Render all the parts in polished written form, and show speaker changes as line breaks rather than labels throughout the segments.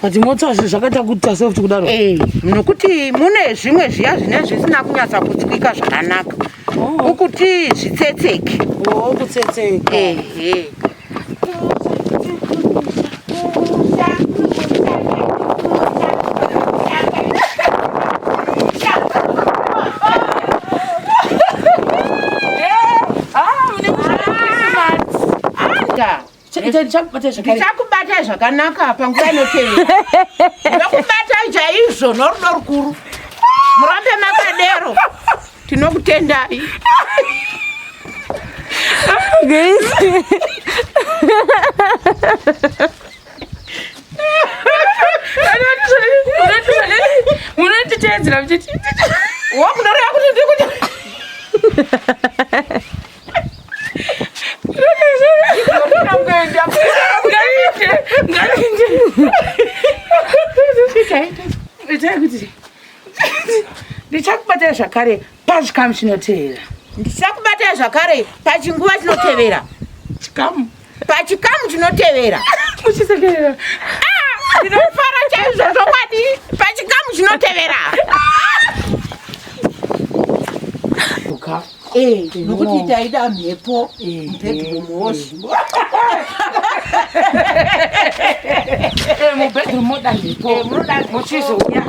But motswa zvakaita kuita soft kudaro.
Eh, nokuti mune zvimwe zviya zvine zvisina kunyatsa kutswika zvakanaka.
Oh.
Ukuti zvitsetseke.
Oh, kutsetseka.
Ehe. Ndichakubatai zvakanaka panguva inotevera. Ndokubatai chaizvo norudo rukuru. Murambe makadero. Tinokutendai.
Munonditeedzera muchiti
Wakunoreva kuti ndikuti
Ndichakubatai zvakare pachikamu chinoteera.
Ndichakubatai zvakare pachinguva chinotevera.
Chikamu.
Pachikamu chinotevera.
Muchisekerera.
Ah, ndinofara chaizvo zvokwadi. Pachikamu chinotevera.
Uka.
Eh, nokuti taida mhepo mubedroom wozvo.
Eh, mubedroom moda mhepo.
Eh, munoda mhepo.
Muchizouya.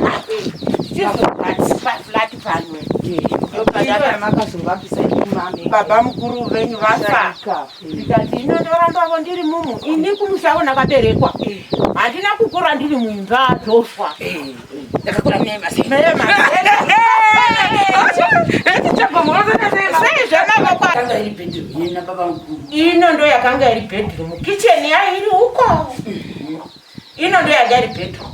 Tichizopaflat pano.
Makazovakisa imami.
Baba mukuru venyu vafa. Ndikati ino ndorambavo ndiri mumu. Ini kumusha ndakaberekwa. Handina kukura ndiri muimba dzofa.
Ndakakura nema sei.
Sei zvamavakwa
Yakanga iri bedroom yena baba mukuru.
Ino ndo yakanga iri bedroom. Kitchen yairi uko. Ino ndo yanga iri bedroom.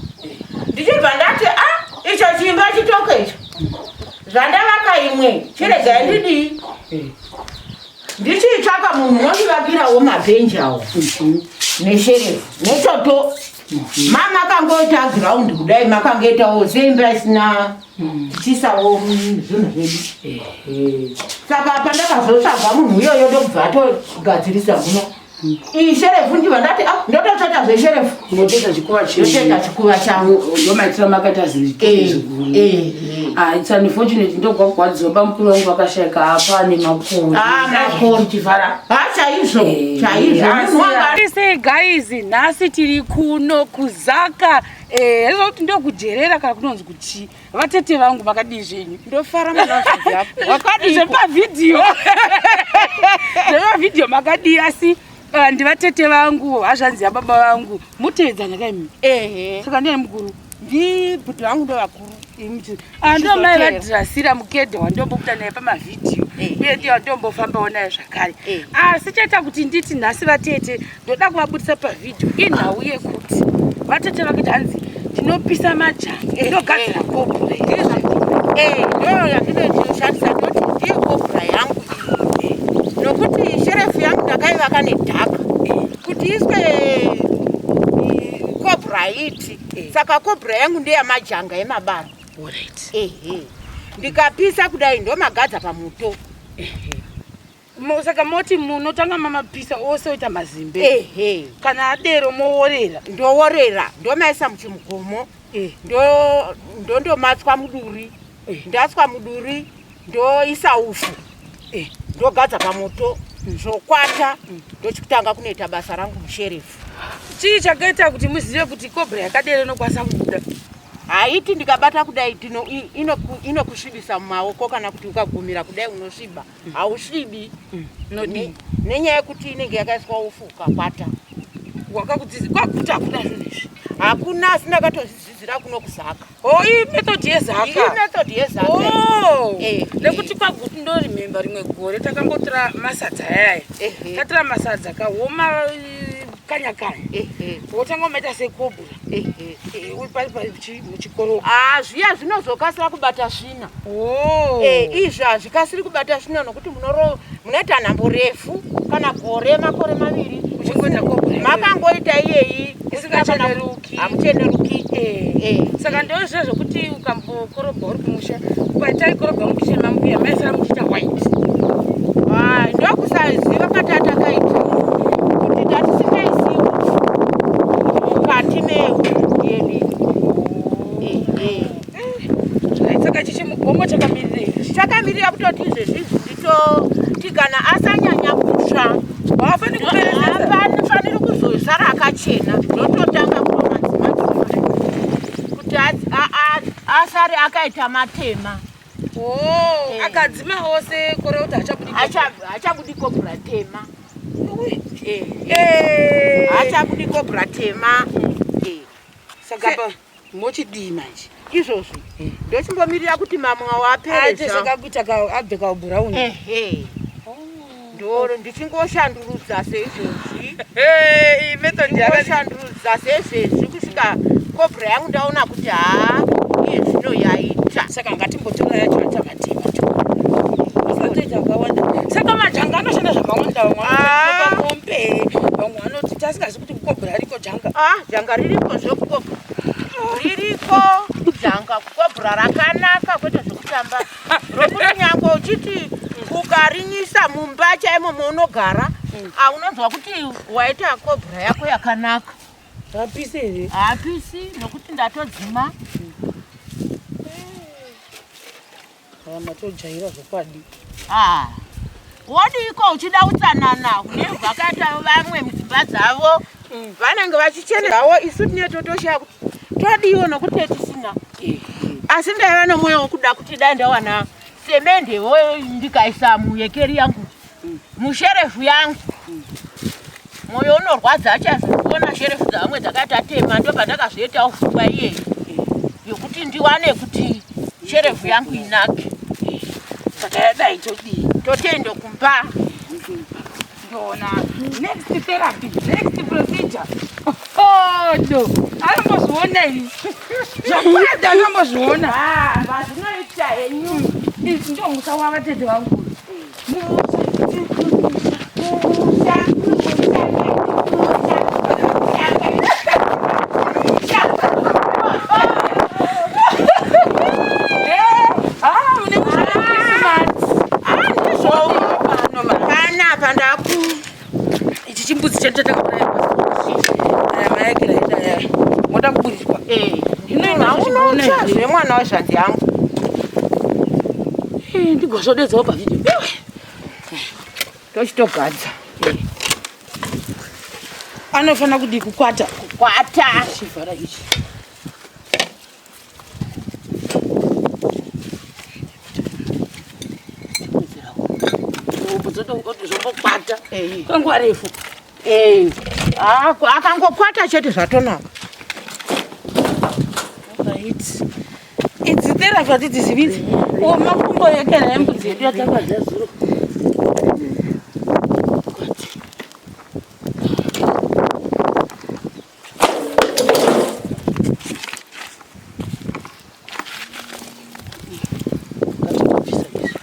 Ndichibva ndati ah icho chimba chitoko icho. Zvandavaka imwe chiregai ndidii. Ndichitsvaka munhu unondivakirawo mabhenji awo. Nesherefu netoto. Mama akangoita ground kudai makangoitawo seimba isina tichiisawo zvinhu zvedu. Saka pandakazotsvaga munhu iyoyo ndokubva atogadzirisa muno. Iyi sherefu ndibva ndati ah ndototsveta zvesherefu.
Motoita chikuva chenyu.
Ndotoita chikuva changu.
Ndomaitira makaita zvikuru. Ah, it's unfortunate ndogwagwadziwa bamukuru vangu vakashaika apa nemakore.
Ah, makore.
Chivhara.
Ha chaizvo chaizvo. Munhu wanga
Sei guys, nhasi tiri kuno kuZaka. Eh, kuti ndokujerera kana kunonzi kuchi. Vatete vangu makadii zvenyu?
Ndofara mwana wako. Wakadii?
Zvepavhidhiyo. Zvepavhidhiyo makadii asi ndivatete vangu, hazvanzi yababa vangu. Mutevedzana kaimi.
Ehe.
Saka ndiye mukuru.
Ndibhuti vangu ndovakuru.
Ndo mai vadhirasira mukedha wandombobuda naye pamavhidhiyo uye ndiye wandombofambawo naye zvakare. Asi chaita kuti nditi nhasi vatete ndoda kuvabudisa pavhidhiyo inhau yekuti vatete vakati hanzi ndinopisa majanga ndinogadzira kobra.
Ndo yandinotinoshandisa ndoti ndiye kobra yangu iyi. Nokuti sherefu yangu ndakaivaka nedhaka kuti iswe kobra iti. Saka kobra yangu ndeyamajanga emabara.
Alright.
Ehe. Ndikapisa kudai ndomagadza pamuto.
Saka moti munotanga mamapisa ose oita mazimbe.
Ehe.
Kana adero moworera.
Ndoworera, ndomaisa muchimugomo. Ndondomatswa muduri. Ndatswa muduri, ndoisa ufu. Ndogadza pamoto, zvokwata, ndochitanga kunoita basa rangu musherefu.
Chii chakaita kuti muzive kuti kobra yakadero inokwanisa kubuda?
Haiti ndikabata kudai inokusvibisa mumaoko kana kuti ukagumira kudai unosviba. Hausvibi.
Nodii?
Nenyaya yekuti inenge yakaiswa ufu ukakwata.
Wakakudzidza kwakuti hakuna zvinhu izvi.
Hakuna asi ndakatozvidzidzira kuno kuZaka.
Oh, iyi method yeZaka.
Iyi method yeZaka.
Oh. Nekuti kwaguti ndoremember rimwe gore takambotora masadza ayaya. Tatora masadza kaoma kanya kanya. Wotanga umaita sekobra. Uri pari pari muchikoro.
Ah, zviya zvinozokasira kubata svina.
Oh.
Izvi hazvikasiri kubata svina nokuti munoita nhambo refu kana gore makore maviri.
Muchingoita kobra.
Makangoita iyeyi
isingacheneruki.
Hamucheneruki.
Saka ndozvo zvokuti ukambokorobha uri kumusha, pataikorobha mukicheni mambuya maisara muchiita white.
Ah, ndokusaziva kwatatakaita kuti tatisingaisiwo mukati mehuku yedu. Ndakutoti izvezvi nditoti kana asanyanya kutsva haafaniri kuzosara akachena, ndototanga kutomadzima kuti asare akaita matema.
Oh, eh. Akadzima ose kore kuti hachabudi
hachabudi kobra tema. Eh. Eh. Hachabudi kobra tema.
Saka mochidii manje
izvozvi? Ndochimbomirira kuti mamwe wapere.
Saka kuita abve kaubrown.
Ehe. Ndoro ndichingoshandurudza seizvozvi. Method yakashandurudza seizvezvi kusvika kobra yangu ndaona kuti haa, iye zvino yaita.
Saka ngatimbotora yacho atamatema asatoita akawanda. Saka majanga anoshanda zvakawanda, vamwe vanopa mombe, vamwe vanoti tasingazi kuti kukobra riko janga.
Ah, janga ririko zvekukobra, ririko janga kukobra rakanaka, kwete zvekutamba, rokuti nyange uchiti ukarinyisa mumba chaimo maunogara, ah, unonzwa kuti waita kobra yako yakanaka.
Hapisi here?
Hapisi, nokuti ndatodzima.
Aya matojaira zvokwadi.
Ah, wodiko uchida utsanana kune vakaita vamwe mudzimba dzavo vanenge vachichenerawo, isu tine totoshaya kuti todiwo nokuti tisina. Asi ndaiva nomwoyo wokuda kuti dai ndawana semendewo ndikaisa muyekeri yangu, musherefu yangu. Mwoyo unorwadza chaizvo kuona sherefu dzavamwe dzakaita tema. Ndobva ndakazoitawo pfungwa iyeyi yokuti ndiwane kuti sherefu yangu inake.
Saka yadai todii?
Totende kumba.
Ndoona next therapy, next procedure. Odo anombozviona iri zvakwadi, anombozviona.
Vazvinoita henyu.
Izvi ndo musha wavatete vangu. Musha.
Musha, musha, musha.
Ah, mune musha weChristmas.
Panapa ndaku
Ichi chimbudzi chedu chatakauraya, aya mayakira edu aya moda kuburitswa.
Unotsva zvemwana wezvanzi yangu.
Ndigozvodedzawo pavhidhiyo.
Tochitogadza.
Anofanira kudii? Kukwata?
Kukwata.
Chivhara ichi. Zvombokwata kwenguva refu.
Akangokwata chete zvatonaka.
Right, idzi therapy hatidzizividzi. O, makumbo yekera yembudzi yedu yatakadya zuro. Kwati. Ngatibvisa izvi.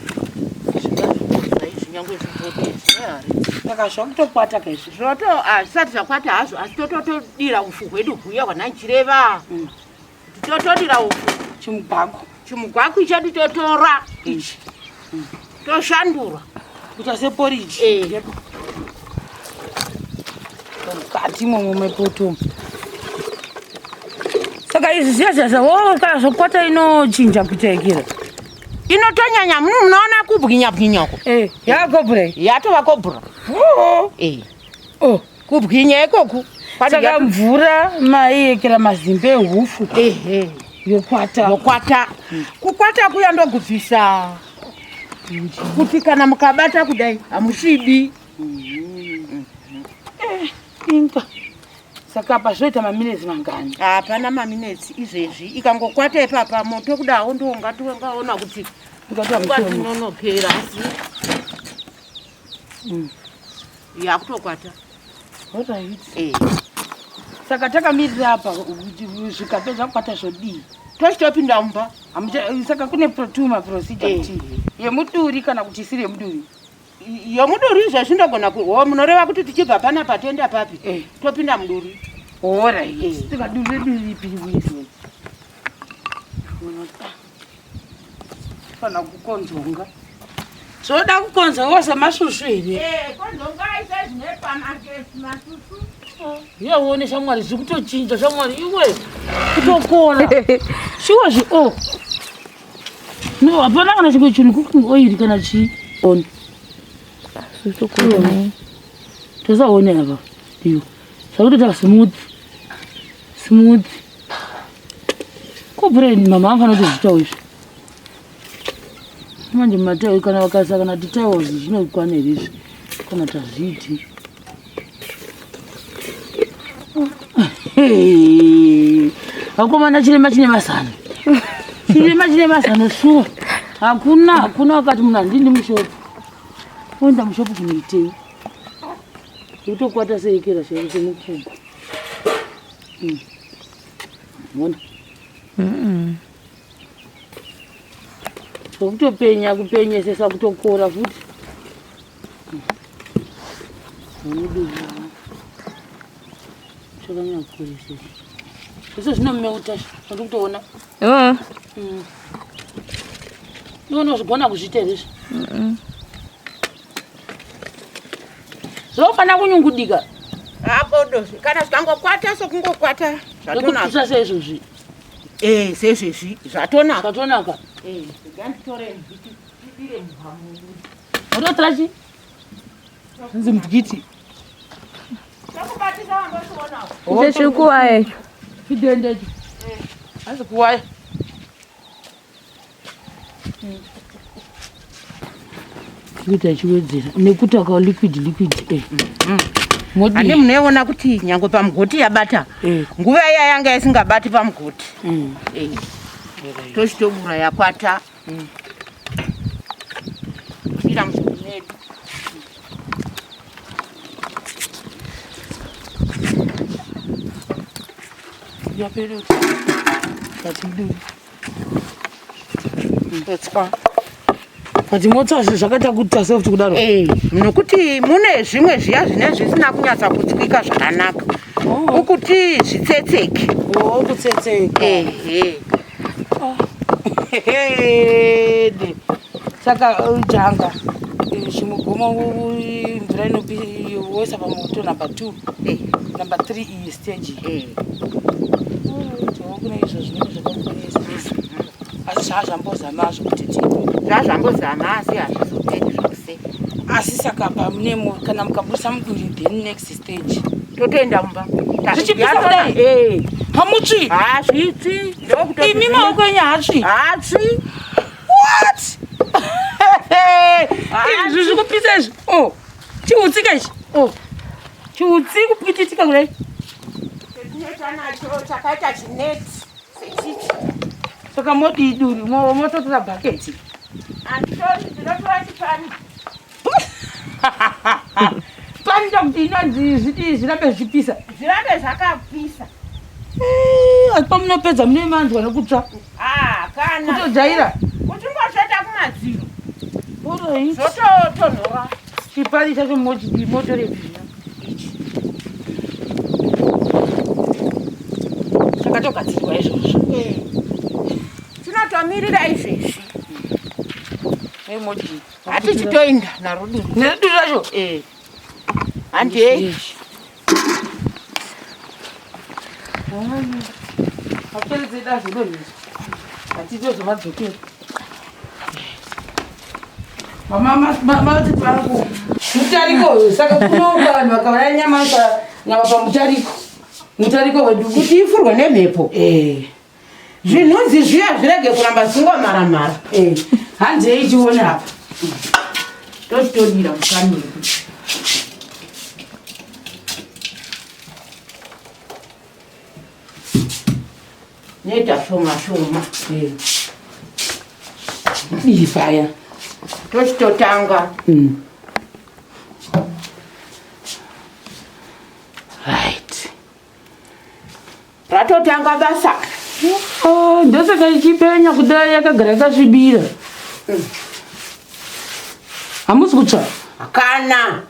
Izvi ngazvibva
izvi, nyangwe zvibvoti zvinehari.
Saka zvakutokwata kaizvi?
Zvoto hazvisati zvakwata hazvo, asi tototodira ufu hwedu huya hwananchireva. Totodira ufu.
Chimugwagwa.
Chimugwaku chedu totora ichi, toshandura.
Kuita seporiji. Mukati imomo mepoto. Saka izvi zviya zviya wo kana zvokwata inochinja kuita ikira.
Inotonyanya muno, munoona kubwinya bwinyako.
Yakobra.
Yatova kobra.
Oh.
Kubwinya ikoku.
Saka mvura maiyekera mazimbe ehufu
Ehe.
yokwata.
Yokwata. Kukwata kuya ndogubvisa kuti kana mukabata kudai hamusvibi.
Inga saka apa zvoita maminetsi mangani?
Hapana maminetsi, izvezvi ikangokwata ipapa moto kudawo ndongati wangaona kuti
Ungatwa mutomo.
ungatinonokera, asi yakutokwata.
Alright. Saka takamirira apa kuti zvikapedza kukwata zvodii?
Tochitopinda mumba.
Saka kune tuma procedure kuti yemuduri kana kuti isiri yemuduri?
Yomuduri izvezvi ndogona ho, munoreva kuti tichibva panapa toenda papi? Topinda muduri.
Alright. Saka duri redu ripi wizwe? Fana kukonzonga. Zvoda kukonzonga semasvusvu here? Yauone shamwari, zviri kutochinja shamwari, iwe kutokora shuwa zvi o.
No, hapana kana chimwe chinhu cooking oil kana chii. On. Tosaone apa. Iyo. Zvakutoita smooth. Smooth. Ko brain mama vanofanira kutozviitawo izvi. Manje matawi kana vakaisa kana titowels zvinokwana here izvi kana tazviiti. Vakomana chirema chine mazano. Chirema chine mazano shuwa. Hakuna hakuna wakati munhu handindi mushopu. Oenda mushopu kunoitei? Utokwata seikera chaiko semupugu. Ona. Zvokutopenya kupenyesesa kutokora futi. Chakanyakurisisa. Zvese zvinomeuta andiri kutoona. Iwe unozvigona kuzviita here izvi? Zvinofanira kunyungudika.
Apodo kana zvikangokwata sokungokwata zvatonaka.
Nekutusa seizvozvi.
Eh, sezvezvi zvatonaka.
Zvatonaka.
Eh, nganditore nditi tibire muhamu.
Unotora chi? Nzi mudikiti.
Chakubatisa wambochionawo.
Icho chiri kuwaya icho.
Chidende icho. Hanzi kuwaya. Kuita chiwedzera nekuti akawa liquid liquid eh. Modi.
Ane munoiona kuti nyange pamugoti yabata. Nguva iya yanga isingabati pamugoti. Tochitobura yakwata. Todira muzvimbu medu.
Yapera. Katiduri.
Totswa.
Kati motswa zvakaita kuita soft kudaro.
Eh, nokuti mune zvimwe zviya zvine zvisina kunyatsa kutswika zvakanaka. Ukuti zvitsetseke.
Oh, kutsetseka.
Ehe.
Hede. Saka janga chimugomo mvura inopi woisa pamoto number 2
Eh,
number 3 iyi stage.
eh.
Kuna izvo zvinenge zvakakonesa. Asi zvazvambozama zvo kuti tipe.
Zvazvambozama asi hazvizoperi zvose.
Asi saka pamune kana mukabudisa muduri then next stage.
Totoenda mumba.
Zvichipisa kudai?
Eh.
Hamutsvi.
Hazvitsvi. Ndokutoti
Imi maoko enyu haatsvi.
Hatsvi.
What? Izvi zviri kupisa izvi. Oh. Chiutsika ichi. Oh. Chiutsi kupwititika kudai.
Chetinoita nacho chakaita chineti sechichi.
Saka modii duri mototora bhaketi.
Handitori ndinotora chipani.
Panoita kuti inonzi zvidii zvirambe zvichipisa.
Zvirambe zvakapisa.
Eh, Asi pamunopedza mune manzwa nekutsva.
Ah, kana.
Kutojaira.
Kuti ungotsveta kumadziro.
Alright.
Zvototonhora.
Chipani chacho mochidii motorepi zvino. Chakatogadzirwa izvozvo.
Eh. Tinotomirira izvezvi.
Nemodii.
Hatichitoenda naro duri.
Neduri racho.
Eh. Handei.
Aperedze dazo donhedzwa. Hatitozomadzokera. Mama mati pangu. Mutariko saka kunoka vanhu vakauraya nyama nyama pamutariko. Mutariko wedu.
Kuti ifurwe nemhepo.
Eh.
Zvinhunzi zviya zvirege kuramba zvichingomaramara.
Eh. Handei tione apa.
Tochitodira mupani wedu. Noita shoma shoma.
Eh. Dii paya.
Tochitotanga.
Right.
Ratotanga basa.
Oh, ndosaka ichipenya kudai yakagara yakasvibira. Hamusi kutsva?
Kana.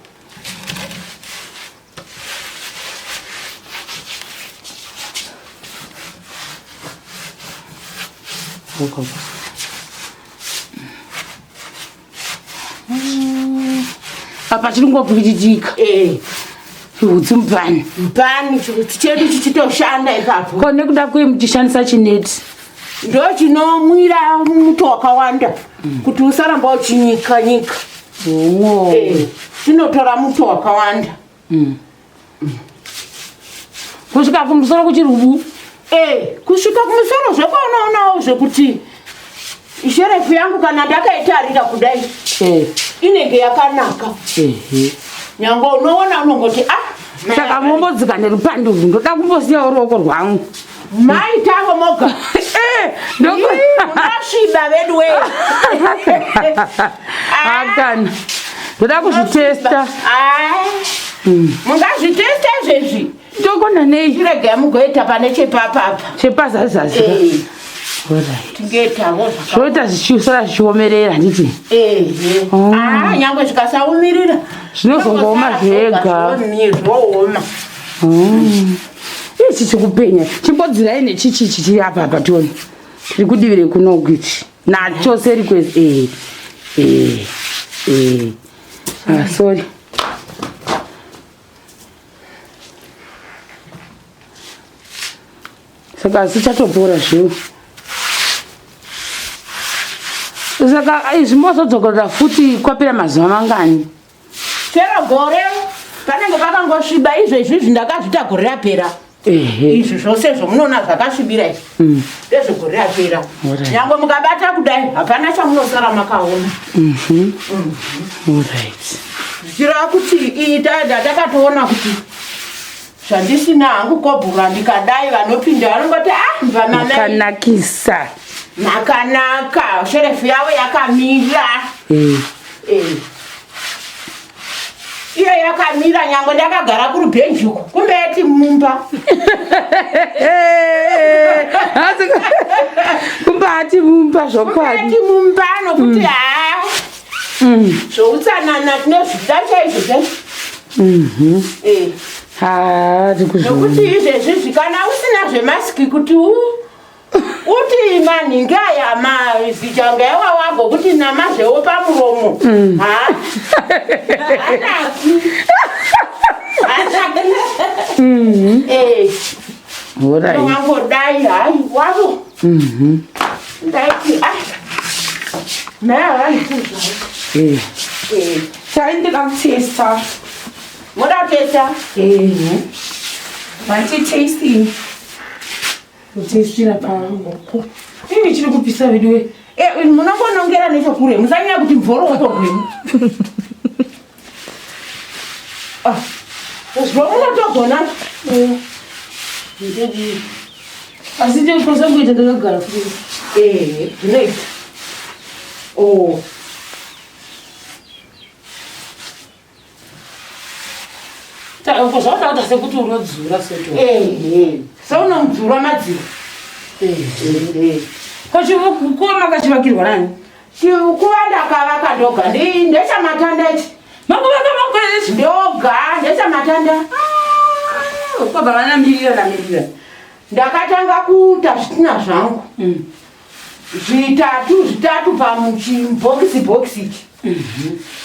Apa chiri ngopwititika.
Eh.
Chiutsi mupani.
Mupani chiutsi chedu chichitoshanda ipapo.
Ko nekuda kwei muchishandisa chineti?
Ndo chinomwira muto wakawanda kuti usaramba uchinyika nyika. Chinotora muto wakawanda.
Kusvika kumusoro kuchirubu.
Kusvika kumusoro zvekwaunoonawo zvekuti sherefu yangu kana ndakaitarira kudai inenge yakanaka. Nyangwe unoona unongoti ah.
Saka mombodzika nerupande urwu, ndoda kumbosiyawo ruoko rwangu.
Mai tavo moga. Munosviba vedu wee.
Akana. Ndoda kuzvitesta.
Mungazvitesta izvezvi?
Ndogona nei?
Chiregai mugoita pane chepapapa.
Chepazazazi.
Tingetavo
zvoita zvichisara zvichiomerera handiti?
Ah, nyangwe zvikasaumirira
zvinozongooma zvega.
Zvooma.
Ichi chikupenya chimbodzirai nechichi chichi apa apa tione chiri kudivi rekunoku ichi nacho seri kwezi. Ah, sorry. Saka asi chatopora zviwo. Saka izvi mozodzokorora futi kwapera mazuva mangani?
Chero gore panenge pakangosviba izvezvi izvi ndakazviita gore rapera. Izvi zvose zvomunoona zvakasvibira izvi ndezvegore rapera. Nyangwe mukabata kudai hapana chamunosara makaona. Zvichireva kuti iyi takatoona kuti zvandisina hangu kobhura ndikadai vanopinda vanongoti ah mvamama
makanakisa.
Makanaka, sherefu yavo yakamira. Iyo yakamira nyangwe ndakagara kurubhenji uko kumbeti mumba.
Kumbati mumba zvokwadi.
Kumbeti mumba nokuti haa zvoutsanana tinozvida chaizvo chaizvo.
Haa tikuzviona.
Nokuti izvezvi kana usina zvemasiki kuti uti manhingi aya mazijanga ewawago kuti namazvewo pamuromo. Hanaki. Hanaki. Wangodai hai wavo. Ndaiti ah. Naye vanhu.
Taindida kutesta.
Moda kutesta?
Vanti tasting.
Kutestira paruoko. Ini chiri kupisa veduwe.
Munongonongera nechekure musanyanya kuti mvoro uko rwenyu. Zvomunotogona.
Ndodii. Asi ndinokwanisa kuita ndakagara futi.
Zvinoita. Oh.
Zvaunoda kuita sekuti unodzura seto.
Seunodzura madziro.
Ko chikuva makachivakirwa nani?
Chikuva ndakavaka ndoga. Ndechamatanda ichi.
Makuvaka makore
ndoga ndechamatanda.
Kwabva vanamirira namirira.
Ndakatanga kuita zvitina zvangu. Zvitatu zvitatu pamuchibhokisi bhokisi ichi.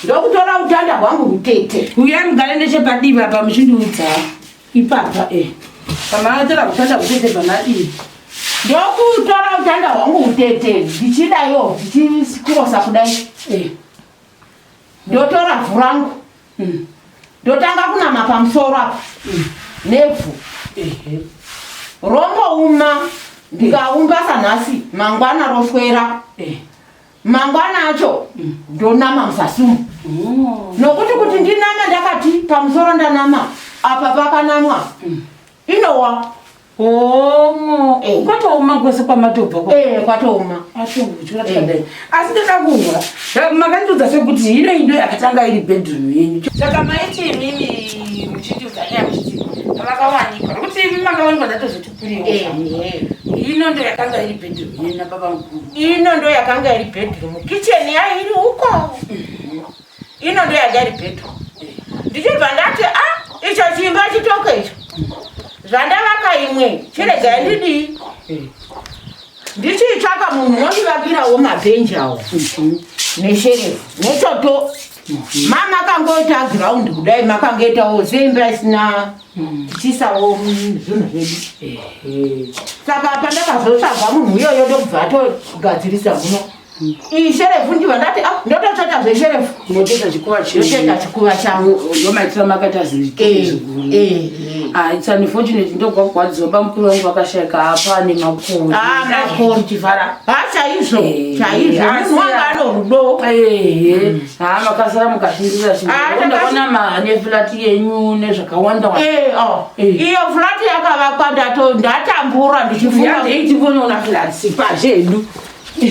Ndokutora utanda hwangu hutete.
Uyai mugare nechepadivi apa muchindiudza ipapa Pamakatora utanda hutete pamadii.
Ndokutora utanda hwangu hutete ndichidaiwo ndichikurosa kudai. Ndotora vhu rangu. Ndotanga kunama pamusoro apa nevhu. Rombouma ndikaumba sanhasi mangwana roswera. Mangwana acho ndonama musasi umu. Nokuti kuti ndinama ndakati pamusoro ndanama apa pakanamwa inowa.
Omo, kwatooma kwese kwamatobva.
Kwatooma.
Asi ndoda kuhwa. Makandiudza sekuti ino indo yakatanga iri bedroom yenyu. Saka maiti imimi muchindiudza nyaya muchiti pamakawanikwa. Nokuti imi makawanikwa ndatozotipuriwo. Ino ndo yakanga iri bedroom yenyu nababa mukuru.
Ino ndo yakanga iri bedroom. Kitchen yairi uko. Ino ndo yanga iri bedroom. Ndichibva ndati ah icho chimba chitoko icho. Zvandavaka imwe chiregai ndidii. Ndichitsvaka munhu unondivakirawo mabhenji awo. Nesherefu nechoto. Mamakangoita ground kudai makangoitawo seimba isina tichiisawo zvinhu zvedu. Saka pandakazotsvaga munhu iyoyo ndokubva atogadzirisa muno. Iyi sherefu ndibva ndati ah, ndototsveta zvesherefu.
Motoita chikuva
chenyu. Ndotoita chikuva changu.
Ndomaitira makaita zvikuru. Ah, it's unfortunate ndogwagwadziwa bamukuru vangu vakashaika apa nemakore.
Ah, makore.
Chivhara.
Ha chaizvo, chaizvo. Munhu wanga ano rudo.
Ehe. Ha makasara mukashingirira shingirira. Ndakaona mahane flat yenyu nezvakawanda wanda.
Eh, oh. Iyo flat yakavakwa ndato ndatambura ndichifunga.
Yandei tivonoona flat pazvedu.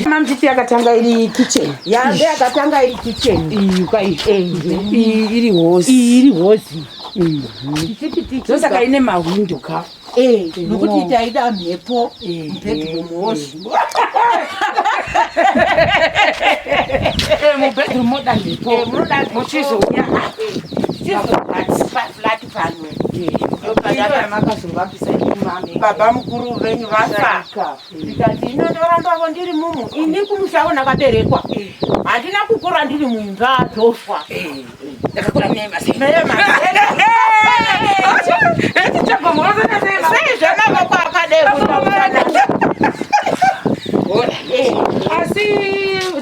Mamtiti yakatanga iri kitchen.
Yanga yakatanga iri kitchen.
Iyi ka iyi. Iri hosi.
Iyi iri hosi.
Ndosaka ine mahwindo ka.
Eh, nokuti taida mhepo mubedroom hosi.
Eh, mubedroom moda mhepo.
Eh, munoda mhepo.
Muchizouya.
Muchizopaflat pano.
Makazovakisa imami.
Baba mukuru venyu vafa. Ndikati ino ndorambavo ndiri mumu ini kumusha ndakaberekwa handina kukura ndiri muimba dzofa
ndakakura
sei zvemavoko akadai
asi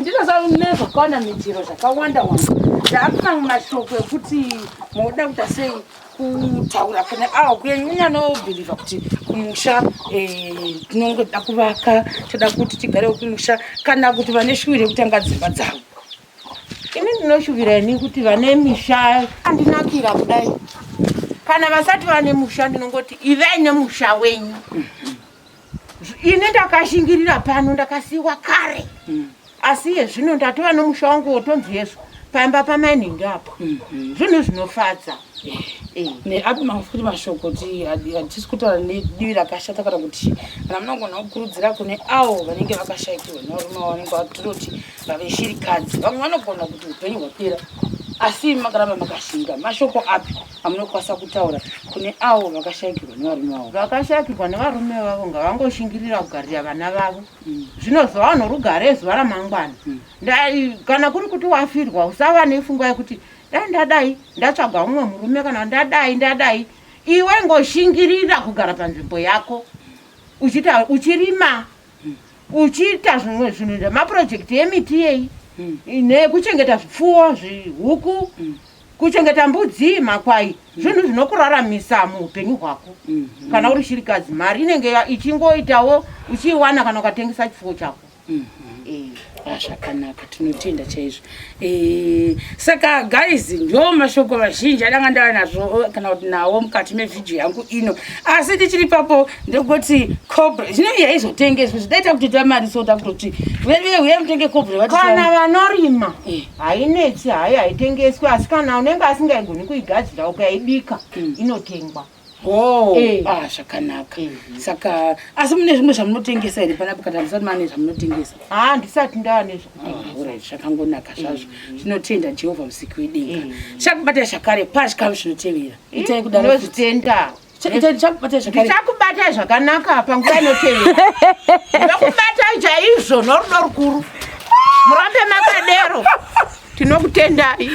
ndinozanezvakawanda midziro zvakawanda wanda ndaakuna mashoko ekuti moda kuita sei kutaura kune awo kunyanya anobhilivha kuti kumusha eh, tinongoda kuvaka toda kuti tigarewo kumusha kana kuti vane shuwiro yekutanga dzimba dzavo.
Ini ndinoshuvira ini kuti vane misha andinakira kudai kana vasati vane musha ndinongoti ivai nemusha wenyu. Ini ndakashingirira pano ndakasiiwa kare asi iye zvino ndatova nomusha wangu wotonzi yesu pamba pamainhingi apo zvinhu zvinofadza.
Neapi mafuti mashoko ti hatisi kutaura nedivi rakashata kana kuti kana munogona kukurudzira kune avo vanenge vakashaikirwa nevarume vavo vanenge vatiroti vave shirikadzi vamwe vanogona kuti upenyu hwapera asi imi makaramba makashinga mashoko api amunokwanisa kutaura kune avo vakashaikirwa nevarume vavo?
Vakashaikirwa nevarume vavo ngavangoshingirira kugarira vana vavo zvinozova norugare zuva ramangwana. Kana kuri kuti wafirwa usava nepfungwa yekuti dai ndadai ndatsvaga umwe murume kana ndadai ndadai. Iwe ngoshingirira kugara panzvimbo yako uchiita uchirima uchiita zvimwe zvinhu zvemapurojekiti emiti yeyi nekuchengeta zvipfuwo zvihuku kuchengeta mbudzi makwai zvinhu zvinokuraramisa muupenyu hwako. Kana uri shirikadzi mari inenge ichingoitawo uchiiwana kana ukatengesa chipfuwo chako.
Zvakanaka, tinotenda chaizvo. Saka guys, ndo mashoko mazhinji adanga ndava nazvo kana kuti nawo mukati mevhidhiyo yangu ino. Asi tichiri papo ndekuti cobra zvino iyi haizotengeswi, zvidaita kuti ta mari so takutoti uye uye mutenge cobra
vati kana vanorima hainetsi hayi haitengeswi, asi kana unenge asingaigoni kuigadzira ukaibika inotengwa.
Oh, zvakanaka. Saka asi mune zvimwe zvamunotengesa here panapa kana musati mane zvamunotengesa?
Ndisati ndava nezvekutengesa.
Alright, zvakangonaka zvazvo. Tinotenda Jehovha musiki wedenga. Chakubata zvakare pachikamu chinotevera. Itai kudaro.
Ndinozvitenda.
Ndichakubatai zvakare.
Ndichakubatai zvakanaka panguva inotevera. Ndinokubatai chaizvo norudo rukuru. Murambe makadero. Tinokutendai.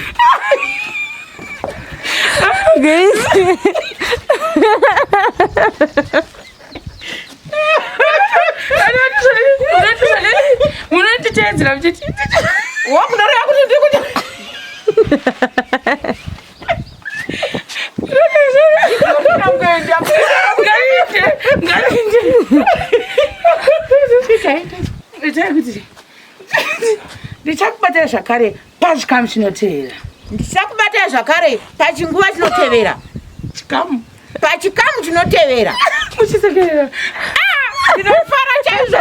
Munonditeedzera muchiti
wakunoreva kuti ndikuti
Ndichakubatai zvakare pachikamu chinotevera.
Ndichakubatai zvakare pachinguva chinotevera.
Chikamu.
Pachikamu chinotevera.
Muchisekerera.
Ndinofara chaizvo.